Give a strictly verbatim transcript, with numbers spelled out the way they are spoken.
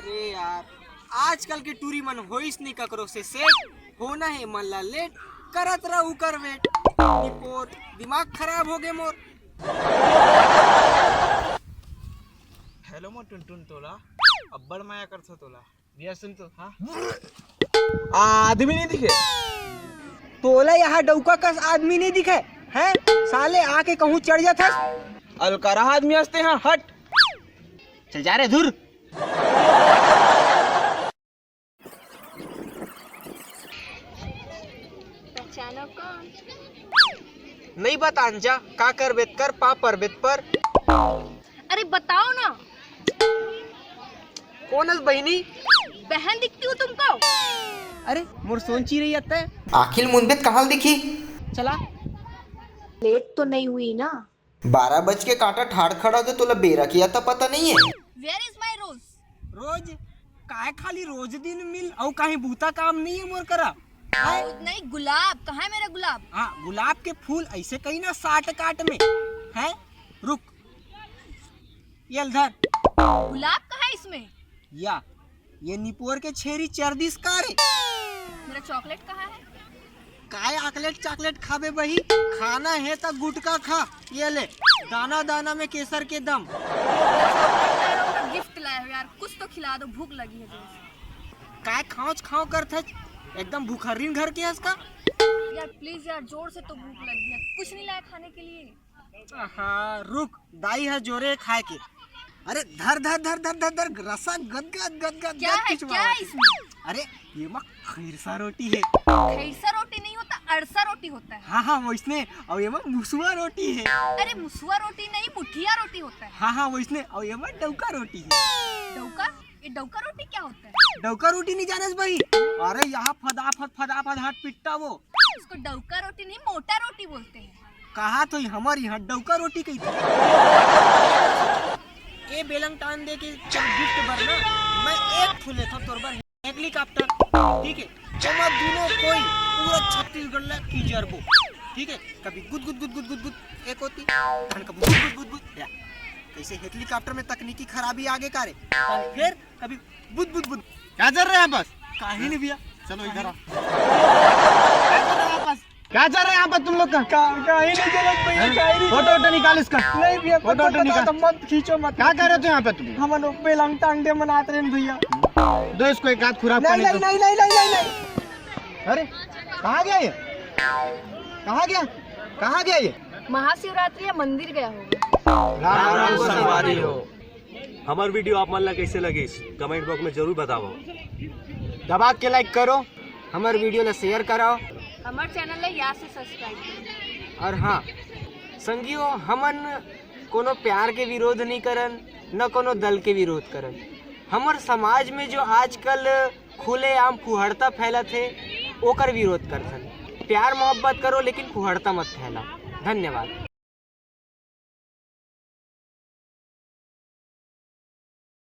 ए यार, आजकल के टूरी मन होइस नी ककरो से सेट, होना हे मन ला लेट, करत रह उकर वेट। निपोर, दिमाग खराब हो गे मोर। हेलो मोर टुनटुन तोला, अब्बड़ माया करथो तोला। भैया सुन तो, हाँ। आदमी नहीं दिखे। तोला यहाँ डौका कस आदमी नहीं दिखे, हैं? साले आके कहूँ चढ़ जाथस। अलकरहा आदमी हंसते हैं, हट। चल जा रे, धुर। पहचानो कौन? नहीं बतान जा, का करबे त कर, पा परबे त पर। अरे बताओ ना। कौन हस बहिनी? बहन दिखती हूँ तुमको? अरे मोर सोन चिरई अत्ते। आखिल मुनबे त कहाँ ल दिखी? चला। लेट तो नहीं हुई ना? बारह बज के कांटा ठाड़ खड़ा हो, तो तोला बेरा के अता पता नहीं है। Where is my rose? रोज? काय खाली रोज दिन मिल, अउ कहीं बूता काम नहीं है मोर करा? हैं? रोज नहीं, गुलाब। कहाँ है मेरा गुलाब? हाँ, गुलाब के फूल ऐसे कहीं ना साट काट में है। रुक, ये ल धर। गुलाब कहाँ है इसमें? या, ये निपोर के छेरी चर दिस का रे? मेरा चॉकलेट कहाँ है? काय आकलेट चॉकलेट खाबे बही? खाना है त गुटखा खा। ये ले, दाना दाना में केसर के दम। गिफ्ट लाए हो यार, कुछ तो खिला दो, भूख लगी है जोर से। काय खाँच खाँव करथस? एकदम भूखर्रीन घर के हस का? यार प्लीज यार, जोर से तो भूख लगी है, कुछ नहीं लाया खाने के लिए? आहा, रुक, दाई ह जोरे खाए के। अरे धर धर धर धर धर धर, रसा गदगद गदगद क्या गद है, खिंचवा क्या है रहा। इसमें? अरे, ये मा खैरसा रोटी है। खैरसा रोटी नहीं होता, अरसा रोटी होता है। हाँ हाँ, वैसने। और ये मा मुसुआ रोटी है। अरे मुसुआ रोटी नहीं, मुठिया रोटी होता है। हाँ हाँ, वैसने। और ये मा डौका रोटी है। डौका? ये डौका रोटी क्या होता है? डौका रोटी नहीं जानस बही? अरे यहाँ फदाफद फदाफद हाथ पिट्टा वो। इसको डौका रोटी नहीं, मोटा रोटी बोलते हैं। कहा तो हमर यहाँ डौका रोटी कही थी। ए बेलंग टान दे के चल गिफ्ट बर ना, मैं एक ठो लेथव तोर बर हेलीकॉप्टर, ठीक है? जमा दोनों कोई पूरा छत्तीसगढ़ ला की जरबो, ठीक है? कभी गुद गुद गुद गुद गुद गुद एक होती, धन कभी गुद गुद गुद गुद, या। कैसे हेलीकॉप्टर में तकनीकी खराबी आगे का रे? और फिर कभी बुद बुद बुद। क्या चल रहा है बस? काहे नहीं भैया। चलो इधर आओ। क्या चल रहा है यहाँ पर तुम लोग का? का-, काहे नहीं चलत भैया, हैं? काहे नहीं फोटो चलत? वोटो निकाल इसका। नहीं भैया, फोटो वोटो फोटो निकाल। तो मत खींचो, मत क्या खींचो। कर रहे थे यहाँ पे तुम? हमन ओपे लंग टांग दे मनात रहे भैया। दो इसको एक आध खुराक नहीं, पानी नहीं, दो। नहीं, नहीं, नहीं, नहीं, नहीं। अरे, कहाँ गया ये? कहाँ गया? कहाँ गया ये? महाशिवरात्रि या मंदिर गया होगा। राम राम संगवारी हो। हमर वीडियो आप मन ला कैसे लगिस, कमेंट बॉक्स में जरूर बताओ। दबा के लाइक करो, हमर वीडियो ला शेयर करो। हमर चैनल ला याद से सब्सक्राइब करो। और हाँ संगियो, हमन कोनो प्यार के विरोध नहीं करन, न कोनो दल के विरोध करन। हमर समाज में जो आजकल खुलेआम फुहड़ता फैलत हे, ओकर विरोध करथन। प्यार मोहब्बत करो, लेकिन फुहड़ता मत फैलाओ। धन्यवाद।